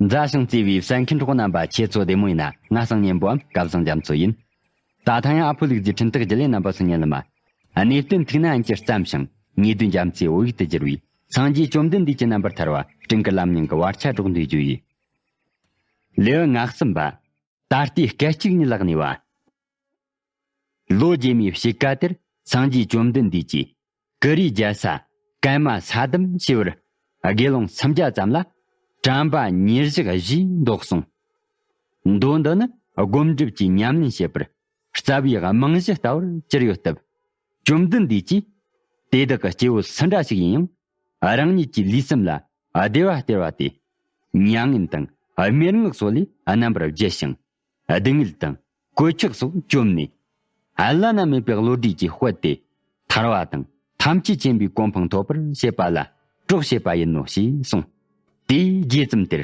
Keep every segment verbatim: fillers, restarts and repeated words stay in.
མཛའ་ཞིང་བརྩེ་བའི་གསན་མཁན་གྲོགས་རྣམ་པ། ཁྱེད་ཚོ་བདེ་མོ་ཡིན་ན། ང་སང་ཉན་པོའམ་སྐལ་བཟང་རྒྱ་མཚོ་ཡིན། ད་ཐེངས་ཡང་ཨ་ཕོ་ལུག་རྫི་འཕྲིན་སྟེགས་བརྒྱུད་ལས་རྣམ་པ་ཚོ་ཉན་ལ་མ། གནས་བརྟན་ཐུགས་ན་ཨན་གྱི་བརྩམས་ཤིང་། ངེས་དོན་རྒྱ་མཚོའི་བོད་ཡིག་ཏུ་བསྒྱུར་བའི་སངས་རྒྱས་བཅོམ་ལྡན་འདས་ཀྱི་རྣམ་པར་ཐར་བ། སྤྲིན་དཀར་ལམ་རྙིང་གི་བར་ཆ་སྒྲོག་འདོད་རྒྱུ་ཡིན། ལེའུ་ང་གསུམ་པ། ད་ལྟའི་སྐད་ཅིག་ཉིད་ལ་གནས་པ། ལོ་རྗེས་མའི་དཔྱིད་ཀ་དེར་སངས་རྒྱས་བཅོམ་ལྡན་འདས་ཀྱིས་ཀུ་རེའི་རྒྱལ་ས་ཀན་མ་ས་དམ་ཞེས་པར་དགེ་སློང་སུམ་བརྒྱ་ཙམ་ལ་དྲན་པ་ཉེར་བཞག་བཞེས་འདོགས་གསུངས། མདོ་འདི་ནི་སྒོམ་སྒྲུབ་ཀྱི་ཉམས་ལེན་བྱེད་པར་རྩ་བའི་རྨང་གཞི་ལྟ་བུར་གྱུར་ཡོད་སྟབས། བཅོམ་ལྡན་འདས་ཀྱིས་དེ་དག་གི་སྐྱེ་བོ་སུ་འདྲ་ཞིག་ཡིན་ཡང་རང་ཉིད་ཀྱི་ལུས་སེམས་ལ་བདེ་བ་སྟེར་བ་དེ། མྱ་ངན་དང་སྨྲེ་སྔགས་སོགས་ལས་རྣམ་པར་བརྒྱུད་ཞིང་། སྡུག་བསྔལ་དང་གོད་ཆག་སོགས་བཅོམ་ནས། བླ་ན་མེད་པའི་བློ་གྲོས་ཀྱི་དཔལ་དེ་ཐར་བ་དང་ཐམས་ཅད་མཁྱེན་པའི་གོ་འཕང་ཐོབ་པར་བྱེད་པ་ལ་གྲོགས་བྱེད་པ་ཡིན་ནོ་ཞེས་གསུངས། དེའི་རྗེས་ཙམ་དེར་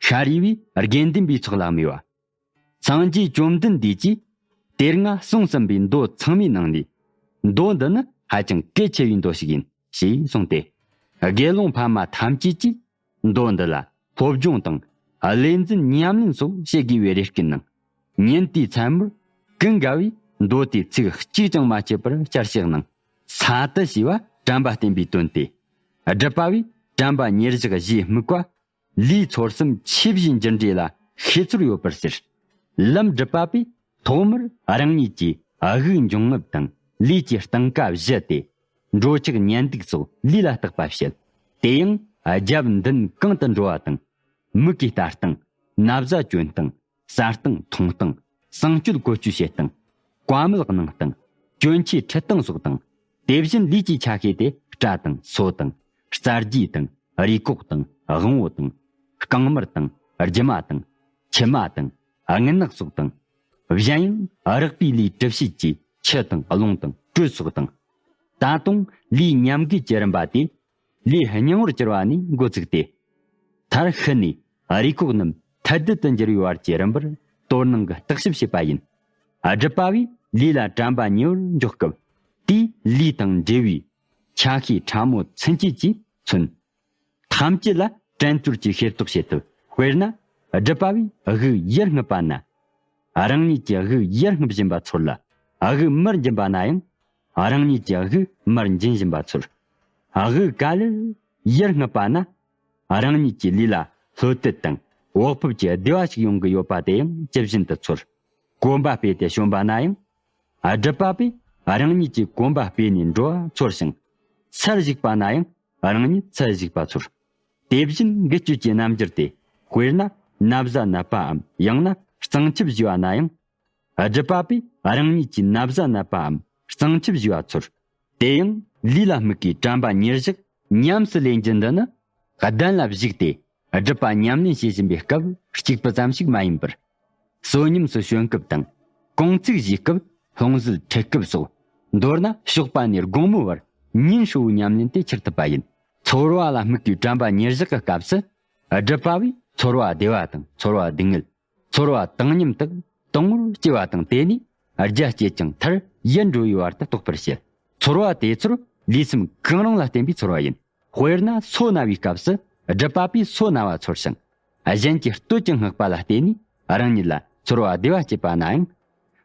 ཤཱ་རིའི་བུས་དགེ་འདུན་པའི་ཚོགས་ལ་སྨྲས་པ། སངས་རྒྱས་བཅོམ་ལྡན་འདས་ཀྱིས་དེ་སྔ་གསུངས་ཟིན་པའི་མདོ་ཚང་མའི་ནང་ནས། མདོ་འདི་ནི་ཧ་ཅང་གལ་ཆེ་བའི་མདོ་ཞིག་ཡིན། ཞེས་གསུངས་ཏེ། དགེ་སློང་ཕ་མ་ཐམས་ཅད་ཀྱིས་མདོ་འདི་ལ་སློབ་སྦྱོང་དང་། བློ་འཛིན་ཉམས་ལེན་སོགས་བྱེད་དགོས་པའི་རེ་སྐུལ་གནང་། ཉིན་དེའི་མཚན་མོར་ཀུན་དགའ་བོས་མདོ་དེའི་ཚིག་གཅིག་ཀྱང་མ་ཆད་པར་བསྐྱར་བཤད་གནང་། ས་ཏི་ཞེས་པ་དྲན་པ་བསྟེན་པའི་དོན་ཏེ། སྒྲུབ་པ་བས་དྲན་པ་ཉེར་བཞག་བཞེས་དམིགས་པ། ལུས་ཚོར་སེམས་ཆོས་བཞིན་རྒྱུ་འབྲས་ལ་ཤེས་ཚོར་ཡོད་པར་ཟེར། ལམ་སྒྲུབ་པ་པས་ཐོག་མར་རང་ཉིད་ཀྱི་དབུགས་འབྱུང་རྔུབ་དང་ལུས་ཀྱི་སྟངས་ཀ་བཞི་སྟེ། འགྲོ་འཆག་ཉལ་འདུག་སོགས་ལུས་ལ་བརྟག་པ་བྱེད། དེ་ཡང་རྒྱབ་མདུན་གང་དུ་འགྲོ་བ་དང་། མིག་གིས་ལྟ་སྟངས། ན་བཟའ་གྱོན་སྟངས། ཟ་སྟངས་འཐུང་སྟངས། གསང་སྤྱོད་བཀོལ་སྤྱོད་བྱེད་སྟངས། བཀའ་མོལ་གནང་སྟངས། གྱོན་ཆས་ཁྲིད་སྟངས་སོགས་དང་། དེ་བཞིན་ལུས་ཀྱི་ཆ་ཤས་དེ་སྐྲ་དང་སོ་དང་། རྩ་རྒྱུས་དང་། རུས་ཁོག་དང་། དབང་བོ་དང་། རྐང་དམར་དང་། རྒྱུ་མ་དང་། མཆིལ་མ་དང་། རྔུལ་ནག་སོགས་དང་། གཞན་ཡང་རགས་པའི་ལུས་གྲུབ་བྱེད་ཀྱི་ཆུ་དང་རླུང་དང་དྲོད་སོགས་དང་། ད་དུང་ལུས་ཉམས་རྒུད་ཀྱི་རིམ་པ་དེ། ལུས་རྙིང་བར་གྱུར་བ་ནས་འགོ་བཙུགས་ཏེ། མཐར་ཤི་ནས་རུས་ཁོག་རྣམས་ཐལ་རྡུལ་དུ་འགྱུར་བའི་བར་གྱི་རིམ་པར་དོ་སྣང་གིས་བརྟག་ཞིབ་བྱེད་པ་ཡིན། སྒྲུབ་པ་བས་ལུས་ལ་དྲན་པ་ཉེ་བར་འཇོག་སྐབས། དེས་ལུས་དང་འབྲེལ་བའི་ཆ་ཤས་ཕྲ་མོ་ཚུན་ཆད་ཀྱིས་མཚོན། ཐམས་ཅད་ལ་དྲན་ཚུལ་གྱིས་ཤེས་རྟོགས་བྱེད་ཐུབ། དཔེར་ན། སྒྲུབ་པ་བས་དབུགས་ཡར་རྔུབ་པ་ན། རང་ཉིད་ཀྱི་དབུགས་ཡར་རྔུབ་བཞིན་པ་ཚོར་ལ། དབུགས་མར་འབྱིན་པ་ན་ཡང་། རང་ཉིད་ཀྱི་དབུགས་མར་འབྱིན་བཞིན་པ་ཚོར། དབུགས་ག་ལེར་ཡར་རྔུབ་པ་ན། རང་ཉིད་ཀྱི་ལུས་ལ་ལྷོད་དད་དང་བག་ཕེབས་ཀྱི་བདེ་བ་ཞིག་ཡོང་གི་ཡོད་པ་དེ་ཡང་ཇི་བཞིན་དུ་ཚོར། གོམ་པ་སྤོས་ཏེ་བྱོན་པ་ན་ཡང་། སྒྲུབ་པ་པས་རང་ཉིད་ཀྱི་གོམ་པ་སྤོས་ནས་འགྲོ་བ་ཚོར་ཞིང་། ཚུར་བཞུགས་པ་ན་ཡང་རང་ཉིད་ཚུར་བཞུགས་པ་ཚོར། དེ་བཞིན་འགུལ་སྐྱོད་ཀྱི་རྣམ་འགྱུར་ཏེ། དཔེར་ན་ན་བཟའ་མནབས་པའམ་ཡང་ན་གཙང་ཆབ་བཞེས་པ་ན་ཡང་། སྒྲུབ་པ་པས་རང་ཉིད་ཀྱི་ན་བཟའ་མནབས་པའམ་གཙང་ཆབ་བཞེས་པ་ཚོར། དེ་ཡང་ལུས་ལ་དམིགས་པའི་དྲན་པ་ཉེར་བཞག་ཉམས་སུ་ལེན་རྒྱུ་འདི་ནི། གདན་ལ་བཞུགས་ཏེ་སྒྲུབ་པ་ཉམས་ལེན་བྱེད་བཞིན་པའི་སྐབས་གཅིག་པུ་ཙམ་ཞིག་མ་ཡིན་པར། བསོད་སྙོམས་སུ་བྱོན་སྐབས་དང་། གུང་ཚིགས་བཞེས་སྐབས། ལྷུང་བཟེད་ཁྲིད་སྐབས་སོགས། མདོར་ན་ཞོགས་པ་ནས་དགོང་མོ་བར་ཉིན་ཧྲིལ་བོའི་ཉམས་ལེན་དེ་འཁྱུར་ཐུབ་པ་ཡིན། ཚོར་བ་ལ་དམིགས་པའི་དྲན་པ་ཉེར་བཞག་གི་སྐབས་སུ། སྒྲུབ་པ་བས་ཚོར་བ་བདེ་བ་དང་ཚོར་བ་སྡུག་བསྔལ། ཚོར་བ་བཏང་སྙོམས་དག་དང་པོར་སྐྱེ་བ་དང་། དེ་ནས་རྒྱ་སྐྱེད་ཅིང་མཐར་ཡལ་འགྲོ་བའི་བར་དུ་རྟོགས་པར་བྱེད། ཚོར་བ་དེ་ཚོར་ལུས་སེམས་གང་རུང་ལ་བརྟེན་པའི་ཚོར་བ་ཡིན། དཔེར་ན་སོ་ན་བའི་སྐབས་སུ་སྒྲུབ་པ་པས་སོ་ན་བ་ཚོར་ཞིང་། གཞན་གྱི་སྟོད་ཀྱི་བསྔགས་པ་ལ་བརྟེན་ནས་རང་ཉིད་ལ་ཚོར་བ་བདེ་བ་སྐྱེས་པ་ན་ཡང་།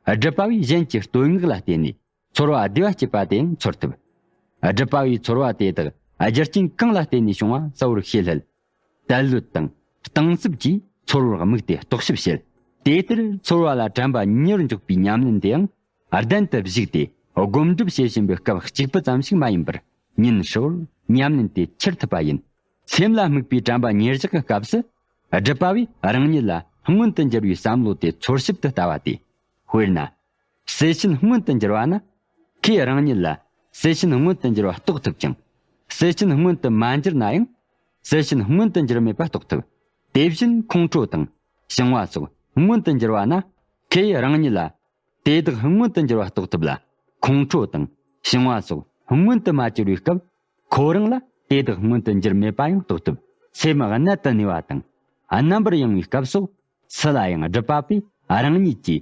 སྒྲུབ་པ་བས་གཞན་གྱི་སྟོད་བསྔགས་ལ་བརྟེན་ནས་ཚོར་བ་བདེ་བ་སྐྱེས་པ་དེ་ཡང་ཚོར་ཐུབ། སྒྲུབ་པ་བས་ཚོར་བ་དེ་དག་རྒྱུ་རྐྱེན་གང་ལ་བརྟེན་ནས་བྱུང་བ་གསལ་བོར་ཤེས་སླད། དལ་བློ་དང་གཏིང་ཟབ་ཀྱིས་ཚོར་བར་དམིགས་ཏེ་རྟོག་ཞིབ་བྱེད། དེ་ལྟར་ཚོར་བ་ལ་དྲན་པ་ཉེར་འཇོག་པའི་ཉམས་ལེན་དེ་ཡང་། གདན་དུ་བཞུགས་ཏེ་སྒོམ་སྒྲུབ་བྱེད་བཞིན་པའི་སྐབས་གཅིག་པུ་ཙམ་ཞིག་མ་ཡིན་པར། ཉིན་ཧྲིལ་བོར་ཉམས་ལེན་དེ་འཁྱུར་ཐུབ་པ་ཡིན། སེམས་ལ་དམིགས་པའི་དྲན་པ་ཉེར་བཞག་གི་སྐབས་སུ། སྒྲུབ་པ་བས་རང་ཉིད་ལ་མངོན་དུ་འགྱུར་བའི་བསམ་བློ་དེ་ཚོར་ཞིབ་ཏུ་ལྟ་བ་སྟེ། དཔེར་ན། གསལ་ཤིང་མངོན་དུ་འགྱུར་བ་ན། ཁོས་རང་ཉིད་ལ་གསལ་ཤིང་མངོན་དུ་འགྱུར་བ་རྟོགས་ཐུབ་ཅིང་། གསལ་ཤིང་མངོན་དུ་མ་འགྱུར་ན་ཡང་། གསལ་ཤིང་མངོན་དུ་འགྱུར་མེད་པ་རྟོགས་ཐུབ། དེ་བཞིན་ཁོང་ཁྲོ་དང་བྱང་བ་སོགས་མངོན་དུ་འགྱུར་བ་ན། ཁོས་རང་ཉིད་ལ་དེ་དག་མངོན་དུ་འགྱུར་བ་རྟོགས་ཐུབ་ལ། ཁོང་ཁྲོ་དང་བྱང་བ་སོགས་མངོན་དུ་མ་གྱུར་བའི་སྐབས། ཁོ་རང་ལ་དེ་དག་མངོན་དུ་འགྱུར་མེད་པ་ཡང་རྟོགས་ཐུབ། སེམས་གནད་དུ་གནས་པ་དང་། རྣམ་པར་ཡེངས་པའི་སྐབས་སོགས། སུ་ལ་ཡང་སྒྲུབ་པ་པས་རང་ཉིད་ཀྱི་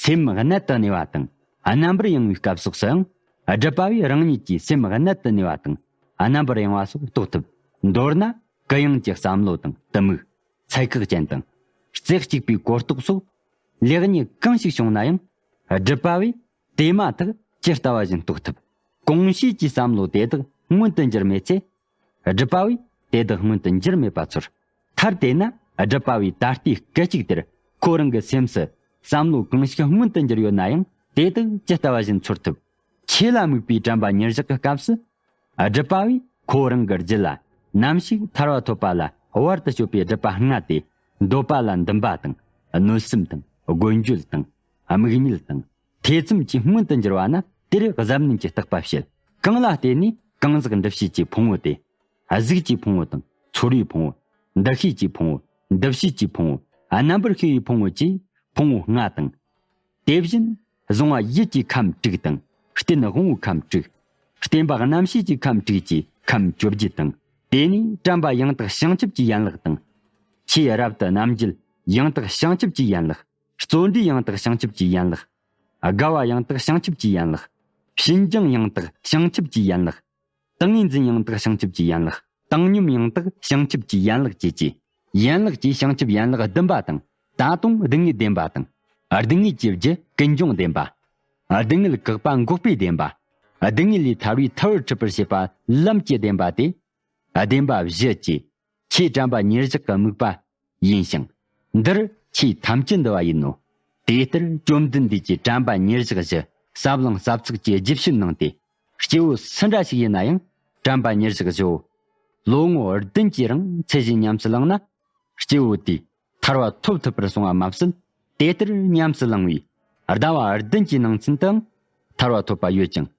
སེམས་གནད་དུ་གནས་པ་དང་། རྣམ་པར་ཡེངས་པའི་སྐབས་སོགས་སུའང་། སྒྲུབ་པ་བས་རང་ཉིད་ཀྱི་སེམས་གནད་དུ་གནས་པ་དང་། རྣམ་པར་ཡེངས་པ་སོགས་རྟོགས་ཐུབ། མདོར་ན། གུ་ཡངས་ཀྱི་བསམ་བློ་དང་གཏི་མུག། ཐད་ཀག་ཅན་དང་། རྩེ་གཅིག་པའི་གོ་རྟོགས་སོགས་ལེགས་ཉེས་གང་ཞིག་བྱུང་ན་ཡང་། སྒྲུབ་པ་བས་དེ་མ་ཐག་ཇི་ལྟ་བ་བཞིན་རྟོགས་ཐུབ། གོང་བཤད་ཀྱི་བསམ་བློ་དེ་དག་མངོན་དུ་འགྱུར་མེད་ཚེ། སྒྲུབ་པ་བས་དེ་དག་མངོན་དུ་འགྱུར་མེད་པ་ཚོར། མཐར་དེད་ན་སྒྲུབ་པ་བས་ད་ལྟའི་སྐད་ཅིག་དེར་ཁོ་རང་གི་སེམས་སུ་བསམ་བློ་གང་ཞིག་མངོན་དུ་འགྱུར་ཡོད་ན་ཡང་དེ་དག་ཇི་ལྟ་བ་བཞིན་ཚོར་ཐུབ། ཆོས་ལ་དམིགས་པའི་དྲན་པ་ཉེར་བཞག་གི་སྐབས་སུ། སྒྲུབ་པ་བས་ཁོ་རང་གི་རྒྱུད་ལ་ནམ་ཞིག་ཐར་པ་ཐོབ་པ་ལ་བར་དུ་གཅོད་པའི་སྒྲུབ་པ་ལྔ་སྟེ། འདོད་པ་ལ་འདུན་པ་དང་། གནོད་སེམས་དང་། སྒོ་འགྱོད་དང་། དམིགས་གཉིད་དང་། ཐེ་ཚོམ་གྱིས་མངོན་དུ་འགྱུར་བ་ན་དེར་གཟབ་ནན་གྱིས་བརྟག་པ་བྱེད། གང་ལ་བརྟེན་ནས་གང་ཟག་འདུ་བྱེད་ཀྱི་ཕུང་པོ་སྟེ། གཟུགས་ཀྱི་ཕུང་པོ་དང་། ཚོར་བའི་ཕུང་པོ། འདུ་ཤེས་ཀྱི་ཕུང་པོ། འདུ་བྱེད་ཀྱི་ཕུང་པོ། རྣམ་པར་ཤེས་པའི་ཕུང་པོ་བཅས་ཕུང་པོ་ལྔ་དང་། དེ་བཞིན་གཟུང་བ་ཡིད་ཀྱི་ཁམས་དྲུག་དང་། རྟེན་དབང་པོའི་ཁམས་དྲུག། བརྟེན་པ་རྣམ་ཤེས་ཀྱི་ཁམས་དྲུག་བཅས་ཁམས་བཅོ་བརྒྱད་དང་། དེ་ནས་དྲན་པ་ཡང་དག་བྱང་ཆུབ་ཀྱི་ཡན་ལག་དང་། ཆོས་རབ་ཏུ་རྣམ་འབྱེད་ཡང་དག་བྱང་ཆུབ་ཀྱི་ཡན་ལག། བརྩོན་འགྲུས་ཡང་དག་བྱང་ཆུབ་ཀྱི་ཡན་ལག། དགའ་བ་ཡང་དག་བྱང་ཆུབ་ཀྱི་ཡན་ལག། ཕྱིན་ཅི་ལོག་ཡང་དག་བྱང་ཆུབ་ཀྱི་ཡན་ལག། ཏིང་ངེ་འཛིན་ཡང་དག་བྱང་ཆུབ་ཀྱི་ཡན་ལག། བཏང་སྙོམས་ཡང་དག་བྱང་ཆུབ་ཀྱི་ཡན་ལག་བཅས་ཀྱི། ཡན་ལག་བཅས་བྱང་ཆུབ་ཡན་ལག་བདུན་པ་དང་། ད་དུང་སྡུག་བསྔལ་བདེན་པ་དང་། སྡུག་བསྔལ་གྱི་རྒྱུ་ཀུན་འབྱུང་བདེན་པ། སྡུག་བསྔལ་བཀག་པ་འགོག་པའི་བདེན་པ། སྡུག་བསྔལ་ལས་ཐར་བའི་ཐར་པར་འཁྲིད་པར་བྱེད་པ་ལམ་གྱི་བདེན་པ་སྟེ། བདེན་པ་བཞི་བཅས་ཆོས་དྲན་པ་ཉེར་བཞག་གི་དམིགས་པ་ཡིན་ཞིང་། འདིར་ཆོས་ཐམས་ཅད་འདུ་བ་ཡིན་ནོ། དེ་ལྟར་བཅོམ་ལྡན་འདས་ཀྱིས་དྲན་པ་ཉེར་བཞག་བཞི་ཟབ་ལྷིང་ཟབ་ཚགས་ཀྱི་རྒྱུ་བཤད་གནང་སྟེ། སྐྱེ་བོ་སུ་འདྲ་ཞིག་ཡིན་ན་ཡང་དྲན་པ་ཉེར་བཞག་བཞིའོ། ལོ་ངོ་བདུན་གྱིས་རིང་ཚད་གཞི་ཉམས་སུ་བླངས་ན། སྐྱེ་བོ་དེས་ཐར་པ་ཐོབ་ཐུབ་པར་གསུངས་པ་མ་ཟད། དེ་ལྟར་ཉམས་སུ་བླངས་པས་ཟླ་བ་བདུན་གྱི་ནང་ཚུན་དུའང་ཐར་པ་ཐོབ་པ་ཡོད་ཅིང་།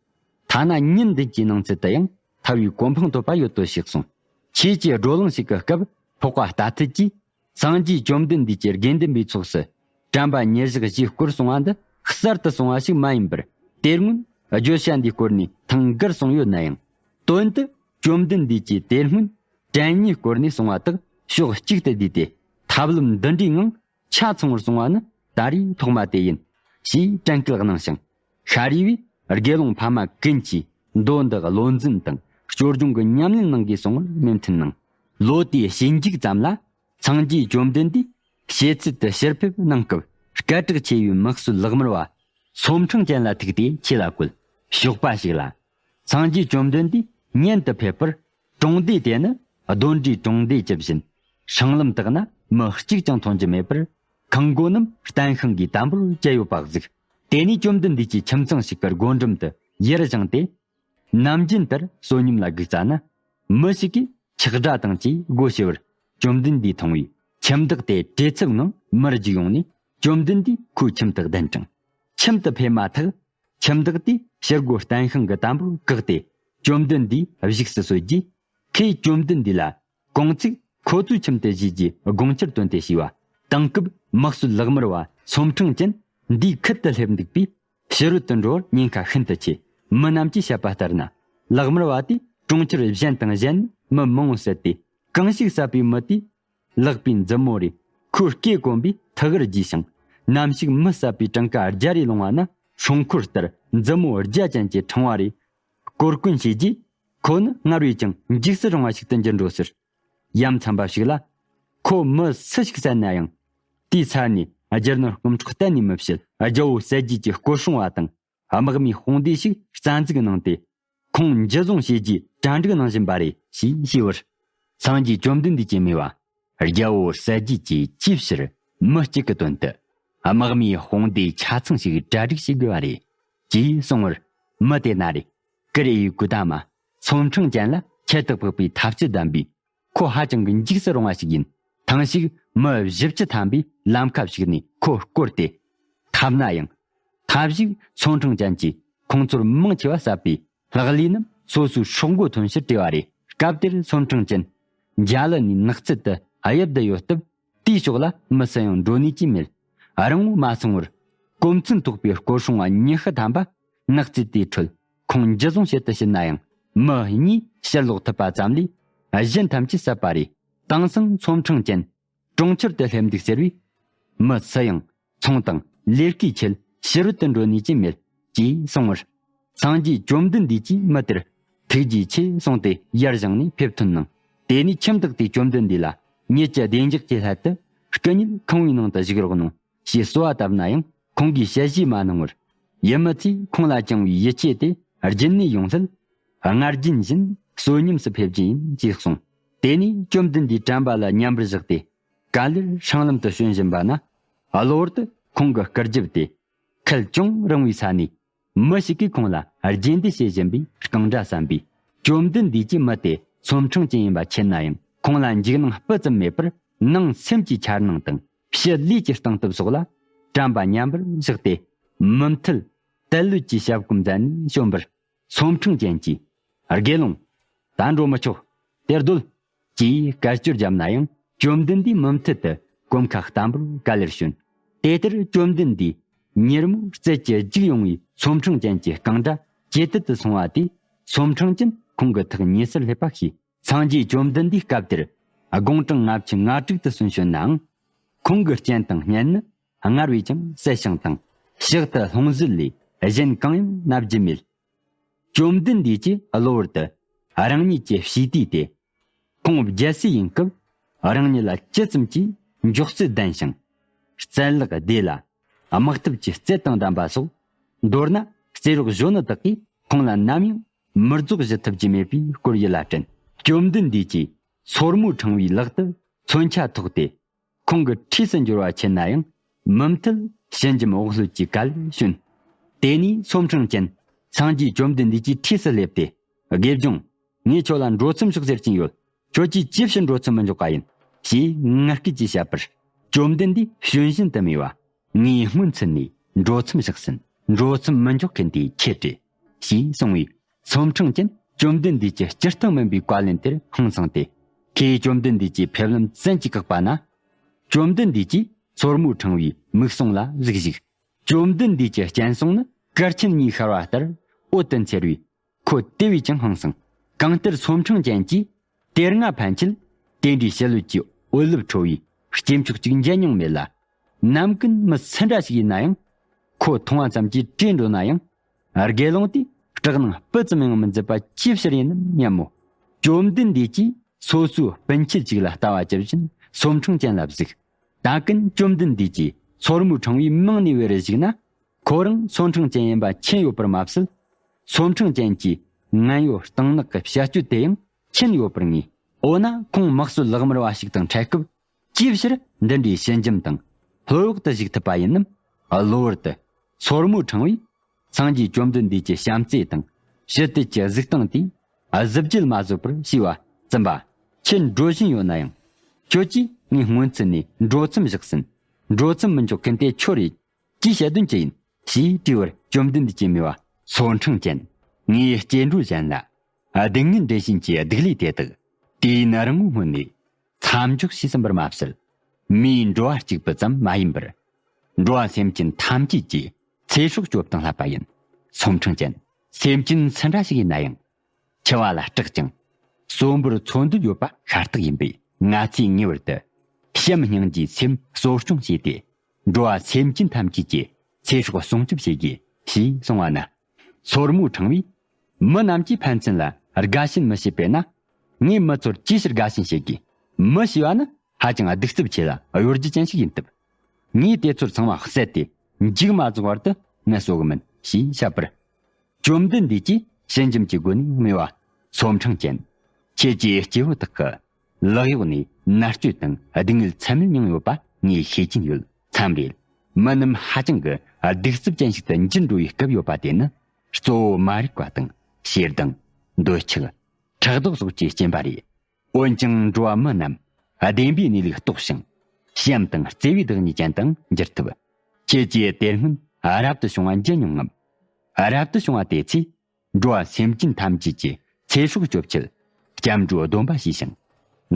ཐ་ན་ཉིན་བདུན་གྱི་ནང་ཚུན་དུ་ཡང་ཐར་པའི་གོ་འཕང་ཐོབ་པ་ཡོད་དོ་ཞེས་གསུངས། ཆོས་ཀྱི་བགྲོ་གླེང་ཞིག་གི་སྐབས་འཕགས་པ་རྟ་ཐུལ་གྱིས། སངས་རྒྱས་བཅོམ་ལྡན་འདས་ཀྱི་དགེ་འདུན་པའི་ཚོགས་སུ་དྲན་པ་ཉེར་བཞག་བཞིའི་སྐོར་གསུང་བ་འདི་གསར་དུ་གསུངས་པ་ཞིག་མ་ཡིན་པར། དེ་སྔོན་བརྗོད་བྱ་འདིའི་སྐོར་ནས་ཐེངས་འགར་གསུངས་ཡོད་ན་ཡང་། དོན་དུ་བཅོམ་ལྡན་འདས་ཀྱིས་དེ་སྔོན་དྲན་ཉེའི་སྐོར་ནས་གསུངས་པ་དག་ཕྱོགས་གཅིག་ཏུ་བསྡུས་ཏེ། ཐབས་ལམ་འདི་འདྲའི་ངང་ཆ་ཚང་བར་གསུངས་པ་ནི་ད་རེས་ཐོག་མ་དེ་ཡིན། ཞེས་དྲན་སྐུལ་གནང་ཞིང་། ཤཱ་རིའི་བུས་དགེ་སློང་ཕ་མ་ཀུན་གྱིས་མདོ་འདི་བློ་འཛིན་དང་སྐྱོར་སྦྱོང་གི་ཉམས་ལེན་གནང་དགོས་གསུང་བར་མོས་མཐུན་གནང་། ལོ་དེའི་ཞིབ་འཇུག་ཙམ་ལ། སངས་རྒྱས་བཅོམ་ལྡན་འདས་ཞེ་ཚིལ་དུ་ཕྱིར་ཕེབས་གནང་སྐབས། སྐད་གྲགས་ཆེ་བའི་མི་གསོད་ལག་དམར་བ་ཚོམ་ཕྲེང་ཅན་ལ་ཐུག་སྟེ་ཆོས་ལ་བཀོད། ཞོགས་པ་ཞིག་ལ། སངས་རྒྱས་བཅོམ་ལྡན་འདས་ཉན་དུ་ཕེབས་པར། གྲོང་སྡེ་དེ་ནི་གདོན་འདྲེའི་གྲོང་སྡེ་ཇི་བཞིན། སྲང་ལམ་དག་ན་མི་གཅིག་ཀྱང་མཐོང་རྒྱུ་མེད་པར། ཁང་སྒོ་རྣམས་བརྟན་ཤིང་གིས་དམ་པོར་བཅད་ཡོད་པ་གཟིགས། དེ་ནས་བཅོམ་ལྡན་འདས་ཀྱིས་ཁྱིམ་ཚང་ཞིག་གི་སྒོ་འགྲམ་དུ་ཡར་བཞེངས་ཏེ། ནམ་རྒྱུན་ལྟར་བསོད་སྙོམས་ལ་བསྒུགས་ཙ་ན། མི་ཞིག་གིས་ཆག་སྒྲ་དང་བཅས་སྒོ་ཕྱེ་བར་བཅོམ་ལྡན་འདས་མཐོང་བས། ཁྱིམ་བདག་དེ་བྲེལ་འཚུབ་ངང་མར་རྒྱུགས་ཡོང་ནས། བཅོམ་ལྡན་འདས་ཁོའི་ཁྱིམ་དུ་གདན་དྲངས། ཁྱིམ་དུ་ཕེབས་མ་ཐག། ཁྱིམ་བདག་དེས་ཕྱི་སྒོ་བརྟན་ཤིང་གིས་དམ་པོར་བཀག་སྟེ། བཅོམ་ལྡན་འདས་བཞུགས་སུ་གསོལ་རྗེས། ཁོས་བཅོམ་ལྡན་འདས་ལ། དགོང་ཚིགས་ཁོ་ཚོའི་ཁྱིམ་དུ་བཞུད་རྒྱུའི་དགོངས་འཆར་བཏོན་ཏེ་ཞུས་པ། དེང་སྐབས་མི་གསོད་ལག་དམར་བ་ཚོམ་ཕྲེང་ཅན་འདིའི་ཁུལ་དུ་སླེབས་འདུག་པས། ཕྱི་རོལ་དུ་འགྲོ་བར་ཉེན་ཁ་ཤིན་ཏུ་ཆེ། མི་རྣམས་ཀྱིས་བཤད་པ་ལྟར་ན། ལག་དམར་བ་དེས་གྲོང་ཁྱེར་གཞན་དང་གཞན་མི་མང་པོ་བསད་དེ། གང་ཞིག་བསད་པའི་མི་དེས་ལག་པའི་མཛུབ་མོ་རེ་ཁོའི་སྐེ་གོན་པའི་ཐུ་གུར་བརྒྱུས་ཤིང་། ནམ་ཞིག་མི་བསད་པའི་གྲངས་ཀ་བརྒྱ་རེ་ལོངས་པ་ན། སྲུང་འཁོར་ལྟར་མཛུབ་མོ་བརྒྱ་ཅན་གྱི་ཕྲེང་བ་རེ་བསྐོར་བསྐོན་བྱས་རྗེས། ཁོ་ནི་སྔར་བས་ཀྱང་འཇིགས་སུ་རུང་བ་ཞིག་ཏུ་འགྱུར་འགྲོ་ཟེར། ཡ་མཚན་པ་ཞིག་ལ། ཁོ་མི་སུ་ཞིག་བསད་ན་ཡང་། དེའི་ཚབ་ནས་རྒྱུ་ནོར་དཀོན་མཆོག་གཏན་ནས་མི་བྱེད། རྒྱལ་པོ་གསལ་རྒྱལ་གྱི་སྐོར་སྲུང་བ་དང་། དམག་མིའི་དཔུང་སྡེ་ཞིག་རྩ་འཛུགས་གནང་སྟེ། ཁོང་འཇུ་བཟུང་བྱས་རྗེས་གྲ་སྒྲིག་གནང་བཞིན་པ་རེད་ཞེས་ཞུས་པར། སངས་རྒྱས་བཅོམ་ལྡན་འདས་ཀྱིས་སྨྲས་པ། རྒྱལ་པོ་གསལ་རྒྱལ་གྱིས་ཅིའི་ཕྱིར་མི་གཅིག་གི་དོན་དུ་དམག་མིའི་དཔུང་སྡེ་ཆ་ཚང་ཞིག་གྲ་སྒྲིག་བྱེད་དགོས་པ་རེད། ཅེས་གསུངས་པར། མི་དེ་ན་རེ། ཀུ་རེ་ཡི་ཀུ་ད་མ་ཚོམ་ཕྲེང་ཅན་ལ་ཁྱད་དུ་འཕགས་པའི་ཐབས་ཚུལ་ལྡན་པས། ཁོ་ཧ་ཅང་གི་འཇིགས་སུ་རུང་བ་ཞིག་ཡིན། ཐེངས་ཤིག་མི་བཞི་བཅུ་ཐམ་པས་ལམ་ཁ་ཞིག་ནས་ཁོ་བསྐོར་ཏེ། འཐབ་ན་ཡང་། འཐབ་ཞིག་ཚོམ་ཕྲེང་ཅན་གྱིས་ཁོང་ཚོར་མང་ཆེ་བ་བསད་པས། ལྷག་ལུས་རྣམས་སོ་སོའི་སྲོག་མགོ་ཐོན་ཕྱིར་བྲོས་པ་རེད། སྐབས་དེར་ཚོམ་ཕྲེང་ཅན་འཇའ་ལུ་ནས་ནགས་ཚལ་དུ་གཡབ་བསྡད་ཡོད་སྟབས། དེའི་ཕྱོགས་ལ་མི་སུ་ཡང་འགྲོ་ནུས་ཀྱི་མེད། རིང་པོ་མ་སོང་བར། གོ་མཚོན་ཐོགས་པའི་སྐོར་སྲུང་བ་ཉི་ཤུ་ཐམ་པ་ནགས་ཚལ་དེའི་ཁྲོད་ཁོང་འཇུ་བཟུང་བྱེད་དུ་ཕྱིན་ན་ཡང་། མི་གཉིས་ཕྱིར་ལོག་ཐུབ་པ་ཙམ་ལས། གཞན་ཐམས་ཅད་བསད་པ་རེད། དེང་སང་ཚོམ་ཕྲེང་ཅན་གྲོང་ཁྱེར་དུ་སླེབས་འདུག་ཟེར་བས། མི་སུ་ཡང་ཚོང་དང་ལས་ཀའི་ཆེད་ཕྱི་རོལ་དུ་འགྲོ་ནུས་ཀྱི་མེད། ཅེས་གསུངས་པར། སངས་རྒྱས་བཅོམ་ལྡན་འདས་ཀྱིས་མི་དེར་ཐུགས་རྗེ་ཆེ་གསུངས་ཏེ་ཡར་བཞེངས་ནས་ཕེབས་ཐོན་གནང་། དེ་ནས་ཁྱིམ་བདག་དེས་བཅོམ་ལྡན་འདས་ལ། ཉིད་ཀྱི་བདེ་འཇགས་ཀྱི་སླད་དུ་སྐུ་ཉིད་ཁང་བའི་ནང་དུ་བཞུགས་རོགས་གནང་ཞེས་གསོལ་བ་བཏབ་ན་ཡང་ཁོང་གིས་ཞལ་བཞེས་མ་གནང་བར། ཡུལ་མི་ཚོས་ཁོང་ལ་བཅངས་པའི་ཡིད་ཆེས་དེ་རྒྱུན་ནས་ཡོང་སླད། སྔར་རྒྱུན་བཞིན་བསོད་སྙོམས་སུ་ཕེབས་རྒྱུ་ཡིན་ཅེས་གསུངས། དེ་ནས་བཅོམ་ལྡན་འདས་དྲན་པ་ལ་མཉམ་པར་བཞག་སྟེ། ག་ལེར་སྲང་ལམ་དུ་བྱོན་བཞིན་པ་ན། གློ་བུར་དུ་ཁོང་གི་སྐུ་རྒྱབ་དེ་ཁལ་ཅུང་རིང་བའི་ས་ནས། མི་ཞིག་གིས་ཁོང་ལ་རྗེས་འདེད་བྱེད་བཞིན་པའི་རྐང་སྒྲ་བསམ་པས། བཅོམ་ལྡན་འདས་ཀྱིས་མི་དེ་ཚོམས་ཁྲང་ཅན་ཡིན་པ་མཁྱེན་ན་ཡང་། ཁོང་ལ་འཇིགས་སྣང་སྤུ་ཙམ་མེད་པར། ནང་སེམས་ཀྱི་འཆར་སྣང་དང་། ཕྱི་ལུས་ཀྱི་སྟངས་སྟབས་སོགས་ལ་དྲན་པ་མཉམ་པར་བཞག་སྟེ། མུ་མཐུད་དལ་བློད་ཀྱི་ཞབས་སྐོམ་མཛད་ནས་བྱོན་པར། ཚོམས་ཁྲང་ཅན་གྱིས། དགེ་སློང་། ད་འགྲོ་མི་ཆོག་དེར་སྡོད། ཅེས་སྐད་ཅོར་བརྒྱབ་ན་ཡང་། བཅོམ་ལྡན་འདས་མུ་མཐུད་དུ་གོམ་ཁ་བརྟན་པོར་ག་ལེར་བྱོན། དེ་ལྟར་བཅོམ་ལྡན་འདས་ཉིན་མོའི་རྩལ་གྱིས་རྒྱུག་ཡོང་བའི་ཚོམས་ཁྲང་ཅན་གྱི་རྐང་སྒྲ་ཇེ་དལ་དུ་སོང་བ་དེས། ཚོམས་ཁྲང་ཅན་ཁོང་གི་ཐག་ཉེ་སར་སླེབས་པ་ཤེས། སངས་རྒྱས་བཅོམ་ལྡན་འདས་སྐབས་དེར་དགུང་གྲངས་ལྔ་བཅུ་ང་དྲུག་ཏུ་སོན་བྱོན་ནའང་། ཁོང་གི་སྤྱན་དང་སྙན་ནི་སྔར་བས་ཀྱང་གསལ་ཞིང་དྭངས། ཕྱག་ཏུ་ལྷུང་བཟེད་ལས་གཞན་གང་ཡང་མནབ་རྒྱུ་མེད། བཅོམ་ལྡན་འདས་ཀྱིས་གློ་བུར་དུ་རང་ཉིད་ཀྱི་ཕྱིས་དུས་ཏེ། ཁོང་རྒྱལ་སྲས་ཡིན་སྐབས་རང་ཉིད་ལ་ཇི་ཙམ་གྱིས་མགྱོགས་ཚད་ལྡན་ཞིང་། རྩལ་ལག་བདེ་ལ་དམག་ཐབས་ཀྱི་རྩལ་དང་ལྡན་པ་སོགས། མདོར་ན་རྩེ་རོགས་གཞོན་ནུ་དག་གིས་ཁོང་ལ་ནམ་ཡང་མི་རྫོགས་བཞི་ཐུབ་ཀྱི་མེད་པའི་སྐོར་ཡིད་ལ་དྲན། བཅོམ་ལྡན་འདས་ཀྱིས་སོར་མོ་ཕྲེང་བའི་ལག་ཏུ་མཚོན་ཆ་ཐོགས་ཏེ། ཁོང་གི་འཁྲིས་སུ་འབྱོར་བ་མཁྱེན་ན་ཡང་། མུ་མཐུད་ཞི་འཇམ་འོག་ལྷོད་ཀྱི་ག་ལེར་བྱོན། དེ་ནས་ཚོམས་ཁྲང་ཅན་སངས་རྒྱས་བཅོམ་ལྡན་འདས་ཀྱི་འཁྲིས་སུ་སླེབས་ཏེ། དགེ་སྦྱོང་། ངས་ཁྱོད་ལ་འགྲོ་མཚམས་ཤིག་ཟེར་གྱིན་ཡོད། ཁྱོད་ཀྱིས་ཅི་ཕྱིར་འགྲོ་མཚམས་མི་འཇོག་པ་ཡིན། ཞེས་ངར་སྐད་ཀྱིས་བཤད་པར། བཅོམ་ལྡན་འདས་བྱོན་བཞིན་དུ་སྨྲས་པ། ངས་སྔོན་ཚུད་ནས་འགྲོ་མཚམས་བཞག་ཟིན། འགྲོ་མཚམས་མི་འཇོག་མཁན་དེ་ཁྱེད་རེད། ཞེས་གསུངས་པས། ཚོམས་ཁྲང་ཅན་བཅོམ་ལྡན་འདས་ཀྱི་སྤྱིར་བཏང་མིན་པའི་བཀའ་ལན་དེར་ཧང་སངས་ཏེ། ཁོས་བཅོམ་ལྡན་འདས་ཀྱི་ཕེབས་ལམ་བཙན་གྱིས་བཀག་པ་ན། བཅོམ་ལྡན་འདས་ཀྱིས་སོར་མོ་ཕྲེང་བའི་མིག་ཟུང་ལ་གཟིགས་ཤིང་། བཅོམ་ལྡན་འདས་ཀྱི་སྤྱན་ཟུང་ནི་གུར་ཆེན་གཉིས་ཤར་བ་ལྟར་འོད་དུ་འཚེར་བས། ཁོ་དེ་བས་ཀྱང་ཧང་སངས། གང་ལྟར་ཚོམས་ཁྲང་ཅན་གྱིས་དེ་སྔ་ཕན་ཆད་དེ་འདྲའི་ཞི་ལྷོད་ཀྱི་འོད་ལུབ་འཕྲོ་བའི་སྐྱེས་མཆོག་ཅིག་མཇལ་མྱོང་མེད་ལ། ནམ་ཀུན་མི་སུ་འདྲ་ཞིག་ཡིན་ན་ཡང་། ཁོ་མཐོང་བ་ཙམ་གྱིས་བྲོས་འགྲོ་ན་ཡང་། དགེ་སློང་དེས་སྐྲག་སྣང་སྤུ་ཙམ་ཡང་མི་མཛད་པ་ཅིའི་ཕྱིར་ཡིན་ནམ་སྙམ་མོ། བཅོམ་ལྡན་འདས་ཀྱིས་སོ་སོའི་སྤུན་མཆེད་ཅིག་ལ་ལྟ་བ་ཇི་བཞིན་ཚོམས་ཁྲང་ཅན་ལ་གཟིགས། ད་ཀུན་བཅོམ་ལྡན་འདས་ཀྱིས་སོར་མོའི་ཕྲེང་བའི་མིང་ནས་བོས་རེ་བཞུགས་ན། ཁོ་རང་ཚོམས་ཁྲང་ཅན་ཡིན་པ་མཁྱེན་ཡོད་པར་མ་ཟད། ཚོམས་ཁྲང་ཅན་གྱིས་ངན་གཡོ་གཏིང་ནག་གི་བྱ་སྤྱོད་དེ་ཡང་མཁྱེན་ཡོད་པར་ངེས། འོ་ན་ཁོང་དམག་སྲོལ་ལག་དམར་བ་ཞིག་དང་འཕྲད་སྐབས། ཅིའི་ཕྱིར་འདི་འདྲའི་ཞི་འཇམ་དང་ལྷོད་འོག་ཏུ་བཞུགས་ཐུབ་པ་ཡིན་ནམ། གློ་བུར་དུ་སོར་མོའི་ཕྲེང་བས་སངས་རྒྱས་བཅོམ་ལྡན་འདས་ཀྱི་བྱམས་བརྩེ་དང་ཞི་བདེ་གྱི་གཟིགས་སྟངས་དེས་གཟི་བརྗིད་མ་བཟོད་པར་ཞུས་པ། བཙུན་པ། ཁྱེད་འགྲོ་བཞིན་ཡོད་ན་ཡང་། ཁྱོད་ཀྱིས་ངས་སྔོན་ཚུད་ནས་འགྲོ་མཚམས་བཞག་ཟིན། འགྲོ་མཚམས་མི་འཇོག་མཁན་དེ་ཁྱོད་རེད། ཅིའི་ཞལ་འདོན་གྱི་ཡིན། ཞེས་དྲིས་པར་བཅོམ་ལྡན་འདས་ཀྱིས་སྨྲས་པ། ཚོམས་ཁྲང་ཅན། ངས་སྐྱེ་འགྲོ་གཞན་ལ་སྡུག་བསྔལ་འདྲེན་བྱེད་ཀྱི་སྡིག་ལས་དེ་དག་དུས་ཡུན་རིང་བོའི་སྔོན་ནས་མཚམས་འཇོག་བྱས་ཟིན་པར་མ་ཟད། མིའི་འགྲོ་བ་གཅིག་པུ་ཙམ་མ་ཡིན་པར། འགྲོ་བ་སེམས་ཅན་ཐམས་ཅད་ཀྱི་ཚེ་སྲོག་སྐྱོབ་དང་བསླབ་པ་ཡིན། ཚོམས་ཁྲང་ཅན། སེམས་ཅན་སུ་འདྲ་ཞིག་ཡིན་ན་ཡང་། འཆི་བ་ལ་སྐྲག་ཅིང་། གསོན་པོར་འཚོ་འདོད་ཡོད་པ་ཤ་སྟག་ཡིན་པས། ང་ཚོས་ངེས་པར་དུ་བྱམས་སྙིང་རྗེའི་སེམས་གསོ་སྐྱོང་བྱས་ཏེ། འགྲོ་བ་སེམས་ཅན་ཐམས་ཅད་ཀྱི་ཚེ་སྲོག་སྲུང་སྐྱོབ་བྱེད་དགོས། ཞེས་གསུངས་པ་ན། སོར་མོའི་ཕྲེང་བས། མི་རྣམས་ཀྱིས་ཕན་ཚུན་ལ་དགའ་ཞེན་མི་བྱེད་པས་ན། ངས་མི་ཚོར་ཅིའི་ཕྱིར་དགའ་ཞེན་བྱེད་དགོས། མི་ཞེས་པ་ནི་ཧ་ཅང་གདུག་རྩུབ་ཆེ་ལ་གཡོ་སྒྱུ་ཅན་ཞིག་ཡིན་སྟབས། ངས་དེ་ཚོར་ཚང་མ་བསད་དེ་མཇུག་མ་རྫོགས་བར་དུ་ངལ་གསོ་གི་མིན། ཞེས་བཤད་པར། བཅོམ་ལྡན་འདས་ཀྱིས་ཞི་འཇམ་གྱི་སྒོ་ནས་སྨྲས་པ། ཚོམས་ཁྲང་ཅན། ཁྱེད་ཀྱིས་སྐྱེ་བོ་དག་གི་ལག་གཡོག་ནས་མནར་གཅོད་དང་སྡུག་བསྔལ་ཚད་མེད་མྱངས་ཡོད་པ་ངས་ཤེས་ཀྱིན་ཡོད། མཚམས་རེར་མི་རྣམས་ཧ་ཅང་གི་གདུག་རྩུབ་ཅན་ཞིག་ཏུ་འགྱུར་འགྲོ་བའི་སྐབས་ཡོད་པ་དེ་ནི། གཙོ་བོ་མ་རིག་པ་དང་ཞེ་སྡང་། འདོད་ཆགས། ཕྲག་དོག་སོགས་ཀྱི་རྐྱེན་པ་རེད། འོན་ཀྱང་འགྲོ་བ་མི་རྣམས་བདེན་པའི་གནས་ལུགས་རྟོགས་ཤིང་། བྱམས་དང་བརྩེ་བའི་བདག་ཉིད་ཅན་དང་འགྱུར་ཐུབ། ཁྱེད་ཀྱིས་དེ་སྔོན་རབ་ཏུ་བྱུང་བ་མཇལ་མྱོང་ངམ། རབ་ཏུ་བྱུང་བ་དེ་ཚོས་འགྲོ་བ་སེམས་ཅན་ཐམས་ཅད་ཀྱི་ཚེ་སྲོག་སྐྱོབ་ཆེད་སྐྱབས་འགྲོའི་སྡོམ་པ་བྱས་ཤིང་།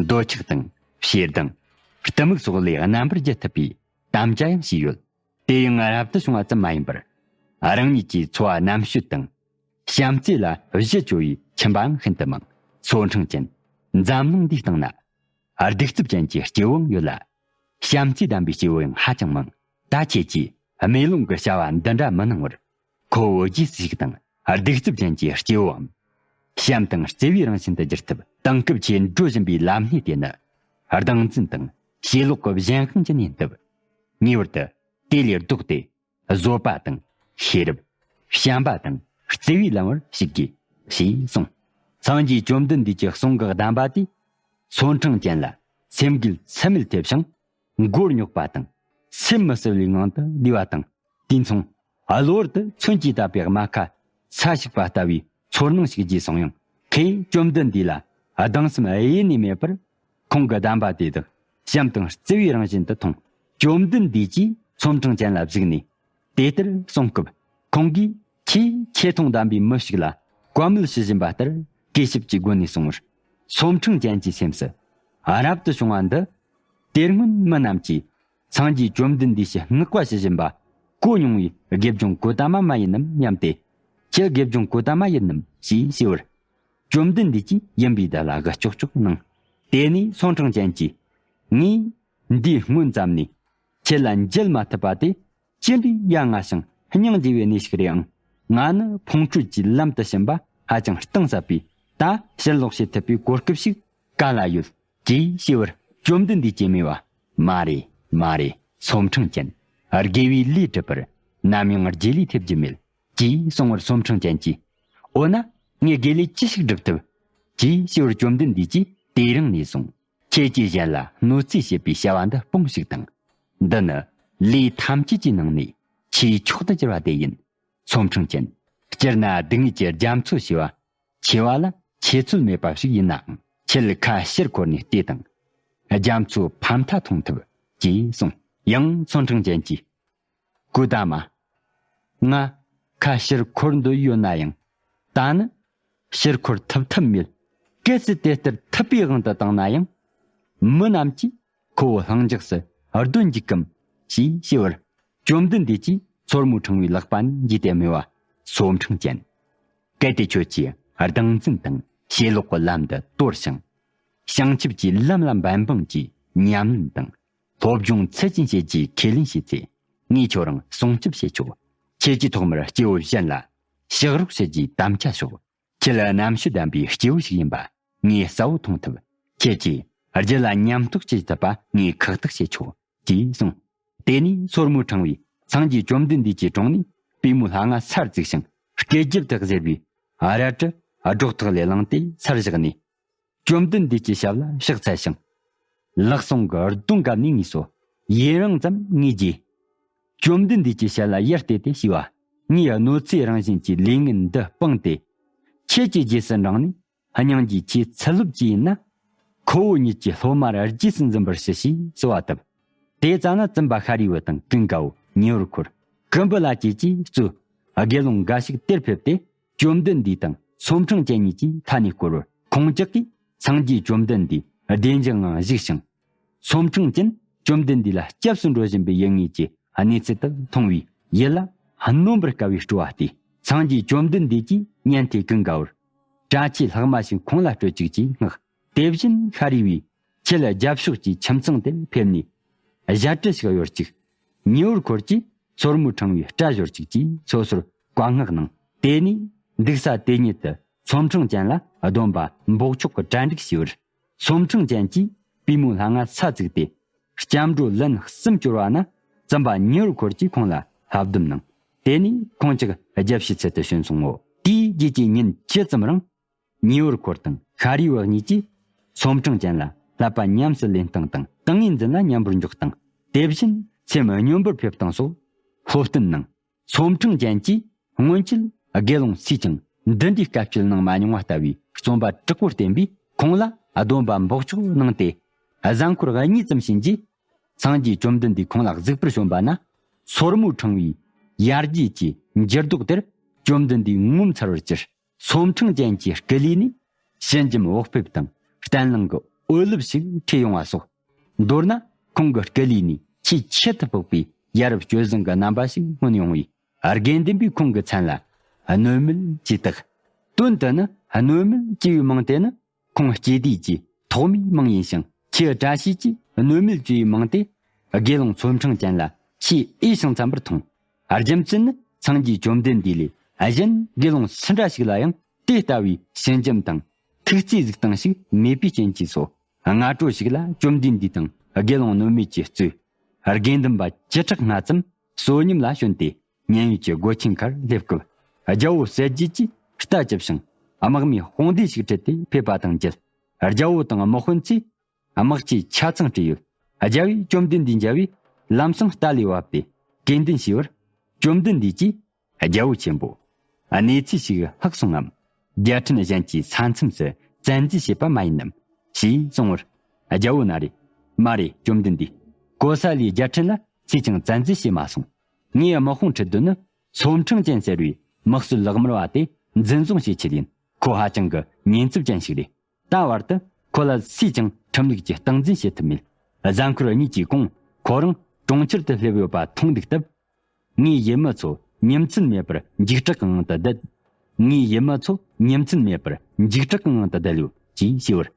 འདོད་ཆགས་དང་ཞེ་སྡང་། གཏི་མུག་སོགས་ལས་རྣམ་པར་རྒྱལ་ཐུབ་པའི་དམ་བཅའ་ཡང་བྱས་ཡོད། དེ་ཡང་རབ་ཏུ་བྱུང་བ་ཙམ་མ་ཡིན་པར། རང་ཉིད་ཀྱི་འཚོ་བ་རྣམ་དཔྱོད་དང་། བྱམས་བརྩེ་ལ་གཞི་བཅོལ་བའི་ཁྱིམ་པའང་ཤིན་ཏུ་མང་། ཚོམས་ཁྲང་ཅན། འཛམ་གླིང་འདིའི་སྟེང་ན། གདུག་རྩུབ་ཅན་གྱི་སྐྱེ་བོའང་ཡོད་ལ། བྱམས་བརྩེ་ལྡན་པའི་སྐྱེ་བོ་ཡང་ཧ་ཅང་མང་། ད་ཁྱེད་ཀྱིས་སྨེ་ལོང་གི་བྱ་བ་འདི་འདྲ་མི་གནང་བར། ཁོ་བོ་རྗེས་སུ་ཞུགས་དང་། གདུག་རྩུབ་ཅན་གྱི་སྐྱེ་བོའམ། བྱམས་དང་བརྩེ་བའི་རང་བཞིན་དུ་གྱུར་ཐུབ། དེང་སྐབས་ཁྱེད་འགྲོ་བཞིན་པའི་ལམ་སྣེ་དེ་ནི། སྡང་འཛིན་དང་ཞེ་ལོག་གི་གཞན་དབང་གི་གནས་འདུ། ངེས་པར་དུ་དེ་ལས་ལྡོག་སྟེ། བཟོད་པ་དང་ཤེས་རབ། བྱམས་པ་དང་བརྩེ་བས་ལམ་པར་ཞུགས་དགོས། ཞེས་གསུངས། སངས་རྒྱས་བཅོམ་ལྡན་འདས་ཀྱི་གསུང་གི་གདམས་པ་དེ། ཚོམས་ཕྲེང་ཅན་ལ་སེམས་འགུལ་ཚད་མེད་ཐེབས་ཤིང་། མགོ་རྙོག་པ་དང་། སེམས་མི་གསལ་བའི་ངང་དུ་བསྡུས་པ་དང་། དུས་མཚུངས་གློ་བུར་དུ་མཚོན་གྱིས་བཏབ་པའི་རྨ་ཁ་ཚ་ཞིག་པ་ལྟ་བུའི་ཚོར་སྣང་ཞིག་རྗེས་སོང་ཡང་། ཁོས་བཅོམ་ལྡན་འདས་ལ་སྡང་སེམས་གཡེལ་ནས་མེད་པར། ཁོང་གི་གདམས་པ་དེ་དག་བྱམས་དང་བརྩེ་བའི་རང་བཞིན་དུ་མཐོང་། བཅོམ་ལྡན་འདས་ཀྱིས་ཚོམས་ཕྲེང་ཅན་ལ་གཟིགས་ནས། དེ་ལྟར་གསུང་སྐབས། ཁོང་གིས་ཆེས་ཆེ་མཐོང་ལྡན་པའི་མི་ཞིག་ལ་བཀའ་མོལ་ཞུ་བཞིན་པ་ལྟར། གུས་ཞབས་ཀྱི་སྒོ་ནས་གསུངས་པར། ཚོམས་ཕྲེང་ཅན་གྱི་སེམས་སུ་རབ་ཏུ་བྱུང་བ་འདི། དེ་སྔོན་མི་རྣམས་ཀྱིས་སངས་རྒྱས་བཅོམ་ལྡན་འདས་ཞེས་བསྔགས་པ་ཞུ་བཞིན་པ་གོ་མྱོང་བའི་དགེ་སྦྱོང་གོ་ཏ་མ་མ་ཡིན་ནམ་སྙམ་སྟེ། ཁྱེད་དགེ་སྦྱོང་གོ་ཏ་མ་ཡིན་ནམ་ཞེས་ཞུས་པར། བཅོམ་ལྡན་འདས་ཀྱིས་ཡིན་པའི་བརྡ་ལ་གུས་ཀྱོག་ཀྱོག་གནང་། དེ་ནས་ཚོམས་ཕྲེང་ཅན་གྱིས། ངས་འདིའི་སྔོན་ཙམ་ནས་ཁྱེད་ལ་མཇལ་མ་ཐུབ་པ་དེ། ཅི་འདྲའི་ཡ་ང་ཞིང་སྙིང་རྗེ་བའི་གནས་ཤིག་རེད་ཨང་། ང་ནི་ཕུང་ཁྲོལ་གྱི་ལམ་དུ་ཕྱིན་པ་ཧ་ཅང་གཏིང་ཟབ་པས། ད་ཕྱིར་ལོག་བྱེད་ཐུབ་པའི་གོ་སྐབས་ཤིག་ག་ལ་ཡོད། ཅེས་ཞུས་པར། བཅོམ་ལྡན་འདས་ཀྱིས་སྨྲས་པ། མ་རེད། མ་རེད། ཚོམས་ཕྲེང་ཅན། དགེ་བའི་ལས་སྒྲུབ་པར་ནམ་ཡང་རྗེས་ལུས་ཐེབས་རྒྱུ་མེད། ཅེས་གསུངས་པར། ཚོམས་ཕྲེང་ཅན་གྱིས། འོ་ན་ངས་དགེ་ལས་ཅི་ཞིག་སྒྲུབ་ཐུབ། ཅེས་ཞུས་པར། བཅོམ་ལྡན་འདས་ཀྱིས་དེ་རིང་ནས་བཟུང་ཁྱེད་ཀྱིས་གཞན་ལ་གནོད་འཚེ་བྱེད་པའི་བྱ་བ་འདི་སྤོངས་ཤིག་དང་། འདི་ནི་ལས་ཐམས་ཅད་ཀྱི་ནང་ནས་ཆེས་མཆོག་ཏུ་གྱུར་པ་དེ་ཡིན། ཚོམས་ཕྲེང་ཅན། སྤྱིར་ན་སྡུག་བསྔལ་གྱི་རྒྱ་མཚོ་ཞེས་པ། ཆེ་བ་ལ་ཁྱད་ཚོད་མེད་པ་ཞིག་ཡིན་ནའང་། ཁྱེད་ཁ་ཕྱིར་འཁོར་ནས་བལྟས་དང་། རྒྱ་མཚོའི་ཕ་མཐའ་མཐོང་ཐུབ། ཅེས་གསུངས། ཡང་ཚོམས་ཕྲེང་ཅན་གྱིས། གོ་ཏ་མ། ང་ཁ་ཕྱིར་འཁོར་འདོད་ཡོད་ན་ཡང་། ད་ནི་ཕྱིར་འཁོར་ཐུབ་ཐབས་མེད། གལ་སྲིད་དེ་ལྟར་ཐུབ་པའི་དབང་དུ་བཏང་ན་ཡང་། མི་རྣམས་ཀྱིས་ཁོ་བོ་ལྷིང་འཇགས་སུ་སྡོད་འཇུག་གམ། ཞེས་ཞུས་པར། བཅོམ་ལྡན་འདས་ཀྱིས་སོར་མོ་ཕྲེང་བའི་ལག་པ་ནས་འཇུས་ཏེ་སྨྲས་པ། ཚོམས་ཕྲེང་ཅན། གལ་ཏེ་ཁྱོད་ཀྱིས་སྡང་འཛིན་དང་ཞེ་ལོག་གི་ལམ་དུ་དོར་ཞིང་། བྱང་ཆུབ་ཀྱི་ལམ་ལ་འབད་འབུངས་ཀྱིས་ཉམས་ལེན་དང་། སློབ་སྦྱོང་ཚུལ་བཞིན་བྱེད་རྒྱུའི་ཁས་ལེན་བྱས་ཚེ། ངས་ཁྱོད་རང་སྲུང་སྐྱོབ་བྱེད་ཆོག། ཁྱེད་ཀྱི་ཐོག་མར་སྐྱེ་བོ་གཞན་ལ་ཕྱག་རོགས་བྱེད་རྒྱུའི་དམ་བཅའ་ཞོག། ཁྱེད་རྣམ་དཔྱོད་ལྡན་པའི་སྐྱེ་བོ་ཞིག་ཡིན་པ་ངས་གསལ་བོ་མཐོང་ཐུབ། ཁྱེད་ཀྱིས་རྒྱུད་ལ་ཉམས་རྟོགས་བྱེད་ཐུབ་པ་ངས་ཁག་ཐེག་བྱེད་ཆོག། ཅེས་གསུངས། དེ་ནས་སོར་མོ་ཕྲེང་བས་སངས་རྒྱས་བཅོམ་ལྡན་འདས་ཀྱི་དྲུང་ནས་པུས་མོའི་ལྷ་ང་སར་བཙུགས་ཤིང་། སྐད་རྒྱབ་ཏུ་གཟེར་བའི་རལ་གྲི་སྒྲོག་ཐག་ལས་བླངས་ཏེ་སར་བཞག་ནས། བཅོམ་ལྡན་འདས་ཀྱི་ཞབས་ལ་ཕྱག་འཚལ་ཞིང་། ལག་ཟུང་གི་གདོང་བཀབ་ནས་ངུས་སོ། ཡུན་རིང་ཙམ་ངུས་རྗེས། བཅོམ་ལྡན་འདས་ཀྱི་ཞལ་ལ་ཡར་བལྟས་ཏེ་ཞུས་པ། ངས་གནོད་འཚེའི་རང་བཞིན་གྱི་ལས་ངན་འདི་སྤངས་ཏེ། ཁྱེད་ཀྱི་རྗེས་སུ་འབྲངས་ནས། སྙིང་རྗེ་ཆེས་ཚུལ་སློབ་ཅིག་ཡིན་ན། ཁོ་བོ་ཉིད་ཀྱི་སློབ་མར་རྗེས་སུ་འཛིན་པར་ཞུ་ཞེས་གསོལ་བ་བཏབ། དེ་ཙམ་ན་བཙུན་པ་ཤཱ་རིའི་བུ་དང་ཀུན་དགའ་བོ་ཉེ་བར་འཁོར། ཀུམ་བུ་ལ་བཅས་ཀྱིས་གཙོས་དགེ་སློང་འགའ་ཞིག་དེར་ཕེབས་ཏེ། བཅོམ་ལྡན་འདས་དང་ཚོམས་ཕྲེང་ཅན་གཉིས་ཀྱིས་མཐའ་ནས་བསྐོར་བར། ཁོང་ཅག་གིས་སངས་རྒྱས་བཅོམ་ལྡན་འདས་བདེ་འཇགས་ངང་བཞུགས་ཤིང་། ཚོམས་ཕྲེང་ཅན་བཅོམ་ལྡན་འདས་ལ་སྐྱབས་སུ་འགྲོ་བཞིན་པའི་ཡུལ་ངེས་ཀྱི་གནས་ཚུལ་དག་མཐོང་བས་ཡིད་ལ་གནོན་པར་དཀའ་བའི་སྤྲོ་བ་སྟེ། སངས་རྒྱས་བཅོམ་ལྡན་འདས་ཀྱིས་ཉན་ཐོས་ཀུན་དགའ་བོར། བཀྲ་ཤིས་ལྷག་མ་ཞིག་ཁོང་ལ་སྤྲོད་ཅིག་ཅེས་མངགས། དེ་བཞིན་ཤཱ་རིའི་བུས་ཁྱེད་ལ་རྒྱབ་ཕྱོགས་ཀྱི་ཁྱིམ་ཚང་དེར་ཕེབས་ནས། ཞལ་གྲི་ཞིག་གཡོར་ཅིག། ཉེ་བར་འཁོར་གྱིས་སོར་མོའི་ཕྲེང་བའི་སྐྲ་གཞོར་ཅིག་ཅེས་སོ་སོར་བཀའ་མངགས་གནང་། དེ་ནས་འདུག་ས་དེ་ཉིད་དུ་ཚོམས་ཕྲེང་ཅན་ལ་སྡོམ་པ་འབོགས་ཆོག་གི་གྲ་སྒྲིག་བྱས་པར། ཚོམས་ཕྲེང་ཅན་གྱིས་པུས་མོའི་ལྷ་ང་ས་བཙུགས་ཏེ། སྐྱབས་འགྲོ་ལན་གསུམ་བསྐྱོར་བ་ན། བཙུན་པ་ཉེ་བར་འཁོར་གྱིས་ཁོང་ལ་ལྷ་སྡོམ་གནང་། དེ་ནས་ཁོང་ཅག་རྒྱལ་སྲིད་ཚུལ་དུ་བྱོན་སོང་ངོ་། དེའི་རྗེས་ཀྱི་ཉིན་བཅུ་ཙམ་རིང་། ཉེ་བར་འཁོར་དང་ཤཱ་རིའི་བུ་གཉིས་ཀྱིས་ཚོམས་ཕྲེང་ཅན་ལ་བསླབ་པ་ཉམས་སུ་ལེན་སྟངས་དང་། ཏིང་ངེ་འཛིན་ལ་མཉམ་པར་འཇོག་སྟངས། དེ་བཞིན་ཚེམས་སྙོམས་པར་ཕེབས་སྟངས་སོགས་སློབ་སྟོན་གནང་། ཚོམས་ཕྲེང་ཅན་གྱིས་སྔོན་ཆད་དགེ་སློང་སུས་ཀྱང་འདི་འདྲའི་དཀའ་སྤྱད་གནང་མ་མྱོང་བ་ལྟ་བུའི་བརྩོན་པ་དྲག་པོ་བསྟེན་པས། ཁོང་ལ་སྡོམ་པ་འབོགས་ཆོག་གནང་སྟེ། གཟའ་འཁོར་གཉིས་ཙམ་ཕྱིན་རྗེས། སངས་རྒྱས་བཅོམ་ལྡན་འདས་ཁོང་ལ་གཟིགས་པར་བྱོན་པ་ན། སོར་མོ་ཕྲེང་བའི་ཡར་རྒྱས་ཀྱི་འགྱུར་ལྡོག་དེར་བཅོམ་ལྡན་འདས་ངོ་མཚར་བར་གྱུར། ཚོམས་ཕྲེང་ཅན་གྱི་སྐུ་ལུས་ནས་ཞི་འཇམ་འོད་ཕེབས་དང་། གཏན་བླང་གི་འོད་རླབས་ཤིག་འཕྲོས་ཡོང་བ་སོགས། མདོར་ན་ཁོང་གི་སྐུ་ལུས་ནས་ཆེས་ཁྱད་དུ་འཕགས་པའི་ཡ་རབས་སྤྱོད་བཟང་གི་རྣམ་པ་ཞིག་མངོན་ཡོང་བས། དགེ་འདུན་པས་ཁོང་གི་མཚན་ལ་གནོད་མེད་ཅེས་བཏགས། དོན་དུ་ནི་གནོད་མེད་ཅེས་པའི་མིང་དེ་ནི། ཁོང་སྐྱེ་དུས་ཀྱི་ཐོག་མའི་མིང་ཡིན་ཞིང་། ཁྱེད་བཀྲ་ཤིས་ཀྱིས་གནོད་མེད་ཅེས་པའི་མིང་དེ་དགེ་སློང་ཚོམས་ཕྲེང་ཅན་ལ་ཆེས་འོས་ཤིང་འཚམ་པར་མཐོང་། རྒྱུ་མཚན་ནི་སངས་རྒྱས་བཅོམ་ལྡན་འདས་ལས་གཞན་དགེ་སློང་སུ་འདྲ་ཞིག་ལ་ཡང་དེ་ལྟ་བུའི་ཞི་འཇམ་དང་ཐུགས་བརྩེའི་གཟིགས་སྟངས་ཤིག་མེད་པའི་རྐྱེན་གྱིས་སོ། སྔ་དྲོ་ཞིག་ལ་བཅོམ་ལྡན་འདས་དང་དགེ་སློང་གནོད་མེད་ཀྱིས་གཙོས་དགེ་འདུན་པ་བཅུ་ཕྲག་ལྔ་ཙམ་བསོད་སྙོམས་ལ་བྱོན་ཏེ། མཉན་ཡོད་ཀྱི་སྒོ་ཆེན་ཁར་སླེབས་སྐབས། རྒྱལ་པོ་གསལ་རྒྱལ་གྱིས་རྟ་བཅབས་ཤིང་། དམག་མིས་དཔུང་སྡེ་ཞིག་ཁྲིད་དེ་ཕེབས་པ་དང་མཇལ། རྒྱལ་པོ་དང་དམག་དཔོན་ཚོས་དམག་ཆས་ཆ་ཚང་སྤྲས་ཡོད། རྒྱལ་པོས་བཅོམ་ལྡན་འདས་མཇལ་བས་ལམ་སང་རྟ་ལས་བབས་ཏེ་དྲིས་ལན་ཞུས་པར། བཅོམ་ལྡན་འདས་ཀྱིས། རྒྱལ་པོ་ཆེན་པོ། གནས་ཚུལ་ཞིག་ལྷག་སོང་ངམ། རྒྱལ་ཕྲན་གཞན་གྱི་ས་མཚམས་སུ་བཙན་འཛུལ་བྱས་པ་མ་ཡིན་ནམ། ཞེས་གསུངས་པར། རྒྱལ་པོ་ན་རེ། མ་རེད། བཅོམ་ལྡན་འདས། ཀོ་ས་ལའི་རྒྱལ་ཕྲན་ལ་སུས་ཀྱང་བཙན་འཛུལ་བྱས་མ་སོང་། ངས་དམག་དཔུང་ཁྲིད་དོན་ནི། ཚོ་ཕྲེང་ཅན་ཟེར་བའི་དམག་སྲོལ་ལག་དམར་བ་དེ་འཛིན་བཟུང་བྱེད་ཆེད་ཡིན། ཁོ་ཧ་ཅང་གི་ཉེན་ཚབས་ཅན་ཞིག་རེད། ད་བར་དུ་ཁོ་ལ་སུས་ཀྱང་ཁྲིམས་ལུགས་ཀྱི་སྟངས་འཛིན་བྱེད་ཐུབ་མེད། གཟའ་འཁོར་གཉིས་ཀྱི་གོང་ཁོ་རང་གྲོང་ཁྱེར་དུ་སླེབས་ཡོད་པ་མཐོང་འདུག་སྟབས། ངའི་ཡུལ་མི་ཚོ་ཉིན་མཚན་མེད་པར་འཇིགས་སྐྲག་གི་ངང་དུ་བསྡད། ངའི་ཡུལ་མི་ཚོ་ཉིན་མཚན་མེད་པར་འཇིགས་སྐྲག་གི་ངང་དུ་བསྡད་ཡོད་ཅེས་ཞུས་པར།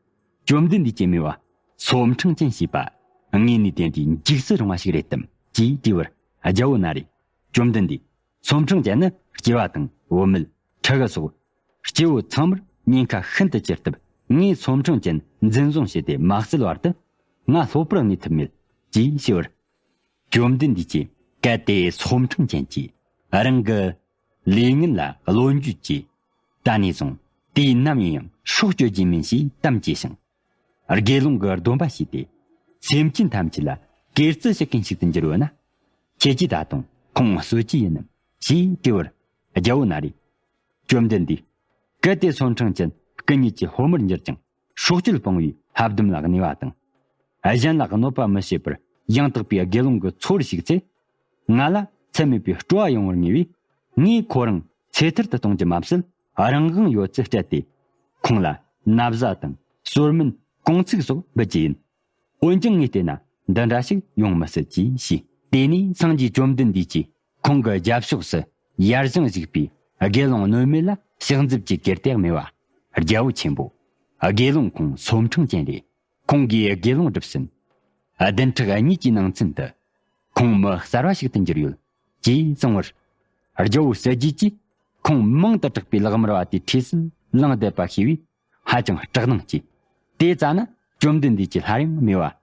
བཅོམ་ལྡན་འདས་ཀྱིས་སྨྲས་པ། ཚོ་ཕྲེང་ཅན་ཞེས་པ། དངོས་གནས་དེ་འདྲའི་འཇིགས་སུ་རུང་བ་ཞིག་རེད་དམ་ཅེས་དྲིས་པར། རྒྱལ་པོ་ན་རེ། བཅོམ་ལྡན་འདས། ཚོ་ཕྲེང་ཅན་ནི་སྐྱེ་བ་དང་བུད་མེད། ཕྲུ་གུ་སོགས། སྐྱེ་བོ་ཚང་མར་ཉེན་ཁ་ཤིན་ཏུ་ཆེ་སྟབས། ངས་ཚོ་ཕྲེང་ཅན་འཛིན་བཟུང་བྱས་ཏེ་མ་བསད་བར་དུ་ང་སློབ་པར་གནས་ཐུབ་མེད་ཅེས་ཞུས་པར། བཅོམ་ལྡན་འདས་ཀྱིས། གལ་ཏེ་ཚོ་ཕྲེང་ཅན་གྱིས་རང་གི་ལས་ངན་ལ་བློ་འགྱོད་ཀྱིས། ད་ནས་བཟུང་དུས་ནམ་ཡིན་ཡང་སྲོག་གཅོད་རྒྱུ་མིན་ཞེས་དམ་བཅས་ཤིང་། དགེ་སློང་གི་སྡོམ་པ་བྱས་ཏེ། སེམས་ཅན་ཐམས་ཅད་ལ་བཀོལ་སྤྱོད་བྱེད་མཁན་ཞིག་ཏུ་འགྱུར་བ་ན། ཁྱེད་ཀྱིས་ད་དུང་ཁོང་གསོད་ཀྱི་ཡིན་ནམ་ཞེས་དྲིས་པར། རྒྱལ་པོ་ན་རེ། བཅོམ་ལྡན་འདས། གལ་ཏེ་ཚོ་ཕྲེང་ཅན་སྐུ་ཉིད་ཀྱི་ཕོ་མོར་འགྱུར་ཅིང་སྲོག་གཅོད་སྤོང་བའི་ལྷ་ལྡུམ་ལ་གནས་པ་དང་། གཞན་ལ་གནོད་པ་མི་བྱེད་པར་ཡང་དག་པའི་དགེ་སློང་གི་ཚོགས་ཞུགས་ཚེ། ང་ལ་ཚད་མེད་པའི་སྤྲོ་བ་ཡོང་བར་ངེས་པས། ངས་ཁོ་རང་ཚེ་ཐར་དུ་གཏོང་རྒྱུ་མ་ཟད། རང་དབང་ཡོད་ཚུལ་སྤྲད་དེ། ཁོང་ལ་ན་བཟའ་དང་གསོལ་སྨན་གོང་ཚིགས་སོགས་འབུལ་རྒྱུ་ཡིན། འོན་ཀྱང་ངས་བལྟས་ན་འདི་འདྲ་ཞིག་ཡོང་མི་སྲིད་ཅེས་ཞུས། དེ་ནས་སངས་རྒྱས་བཅོམ་ལྡན་འདས་ཀྱིས་ཁོང་གི་རྒྱབ་ཕྱོགས་སུ་ཡར་བཞེངས་བཞུགས་པའི་དགེ་སློང་གནོད་མེད་ལ་ཕྱག་འཚལ་གྱི་གུས་བཏུད་སྨྲས་པ། རྒྱལ་པོ་ཆེན་པོ། དགེ་སློང་ཁོང་ཚོ་ཕྲེང་ཅན་རེད། ཁོང་གིས་དགེ་སློང་སྒྲུབ་ཟིན། བདུན་ཕྲག་གཉིས་ཀྱི་ནང་ཚུན་དུ་ཁོང་མི་གསར་བ་ཞིག་ཏུ་འགྱུར་ཡོད་ཅེས་གསུངས་པར། རྒྱལ་པོ་གསལ་རྒྱལ་གྱིས་ཁོང་མིང་དུ་གྲགས་པའི་ལག་དམར་བ་དེའི་འཁྲིས་སུ་ལངས་བསྡད་པ་ཤེས་པས། ཧ་ཅང་སྐྲག་སྣང་སྐྱེས། དེ་ཙ་ན་བཅོམ་ལྡན་འདས་ཀྱིས་སླར་ཡང་སྨྲས་པ།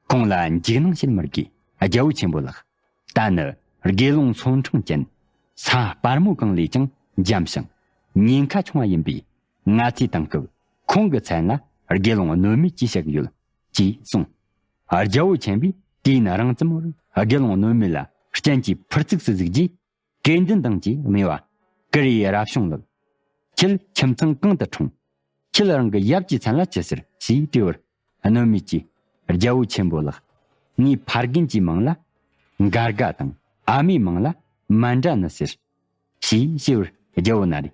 ཁོང་ལ་འཇིགས་སྣང་བྱེད་མི་དགོས། རྒྱལ་པོ་ཆེན་པོ་ལགས། ད་ནི་དགེ་སློང་ཚོ་ཕྲེང་ཅན། ས་སྤར་མོ་གང་ལས་ཀྱང་འཇམ་ཞིང་། ཉེན་ཁ་ཆུང་བ་ཡིན་པས། ང་ཚོས་དེང་སྐབས་ཁོང་གི་མཚན་ལ་དགེ་སློང་གནོད་མེད་ཅེས་བྱ་གི་ཡོད་ཅེས་གསུངས། རྒྱལ་པོ་ཆེན་པོས་དུས་ཡུན་རིང་ཙམ་བར་དགེ་སློང་གནོད་མེད་ལ་སྤྱན་གྱིས་ཕུར་ཚུགས་སུ་གཟིགས་རྗེས། གྲོས་མདུན་དང་བཅས་སྨྲས་པ། ཀུ་རེ་ཡི་རབ་བྱུང་ལགས། ཁྱེད་ཁྱིམ་ཚང་གང་དུ་འཁྲུངས། ཁྱེད་རང་གི་ཡབ་ཀྱི་མཚན་ལ་ཅི་ཟེར་ཞེས་དྲིས་པར། གནོད་མེད་ཀྱིས། རྒྱལ་པོ་ཆེན་པོ་ལགས། ངའི་ཕ་རྒན་གྱི་མིང་ལ་འགར་དགའ་དང་། ཨ་མའི་མིང་ལ་མན་དྲ་ནི་ཟེར། ཞེས་ཞུས་པར། རྒྱལ་པོ་ན་རེ།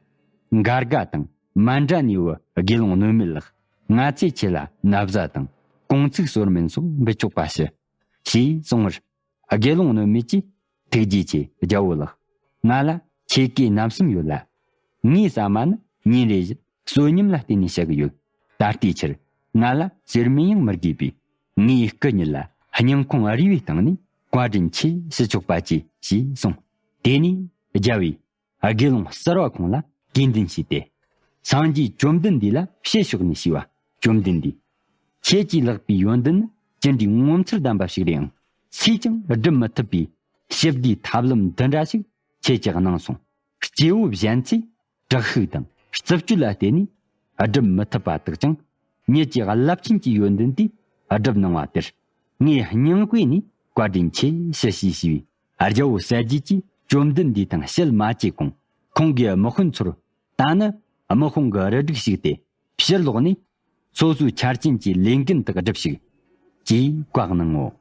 འགར་དགའ་དང་མན་དྲ་ནུའི་བུ་དགེ་སློང་གནོད་མེད་ལགས། ང་ཚོས་ཁྱེད་ལ་ན་བཟའ་དང་གོང་ཚིགས་གསོལ་སྨན་སོགས་འབུལ་ཆོག་པ་ཞུ། ཞེས་གསུངས་པར། དགེ་སློང་གནོད་མེད་ཀྱིས། ཐུགས་རྗེ་ཆེ་རྒྱལ་པོ་ལགས། ང་ལ་ཆེ་གེ་རྣམ་གསུམ་ཡོད་ལ། ངའི་ཟ་མ་ནི་ཉིན་རེ་བཞིན་བསོད་སྙོམས་ལ་བརྟེན་ནས་བྱ་གི་ཡོད། ད་ལྟའི་ཆར་ང་ལ་གསོལ་སྨན་ཡང་མི་དགོས་པས། ངའི་སྐུ་ཉིད་ལ་སྙིང་ཁོང་རུས་པའི་སྟེང་ནས་བཀའ་དྲིན་ཆེ་ཞུ་ཆོག་པ་བྱོས་ཞེས་གསུངས། དེ་ནས་རྒྱལ་པོས་དགེ་སློང་གསར་བ་ཁོང་ལ་གྲོས་མདུན་ཞུས་ཏེ། སངས་རྒྱས་བཅོམ་ལྡན་འདས་ལ་ཕྱི་ཕྱོགས་ནས་ཞུས་པ། བཅོམ་ལྡན་འདས། ཁྱེད་ཀྱིས་ལེགས་པའི་ཡོན་ཏན་ནི་ཅི་འདྲའི་ངོ་མཚར་ལྡན་པ་ཞིག་རེད་ཨང་། སུས་ཀྱང་སྒྲུབ་མི་ཐུབ་པའི་ཞི་བདེའི་ཐབས་ལམ་འདི་འདྲ་ཞིག་ཁྱེད་ཀྱིས་གནང་སོང་། སྐྱེ་བོ་གཞན་ཚོས་དྲག་ཤུགས་དང་རྩུབ་སྤྱོད་ལ་བརྟེན་ནས་སྒྲུབ་མི་ཐུབ་པ་དག་ཀྱང་། ཉིད་ཀྱི་རླབས་ཆེན་གྱི་ཡོན་ཏན་དེ་སྒྲུབ་གནང་བ་དེར། ངས་སྙིང་དབུས་ནས་བཀའ་དྲིན་ཆེ་ཞུ་ཞེས་ཞུས་པས། རྒྱལ་པོ་གསལ་རྒྱལ་གྱིས་བཅོམ་ལྡན་འདས་དང་བཤད་མ་བཅས་གོང་། ཁོང་གི་དམག་དཔོན་ཚོར། ད་ནི་དམག་དཔུང་གི་རུ་སྒྲིག་ཞིག་སྟེ། ཕྱིར་ལོག་ནས། སོ་སོའི་ཆ་རྐྱེན་གྱི་ལས་འགན་དག་སྒྲུབས་ཤིག །ཅེས་བཀའ་གནང་ངོ་།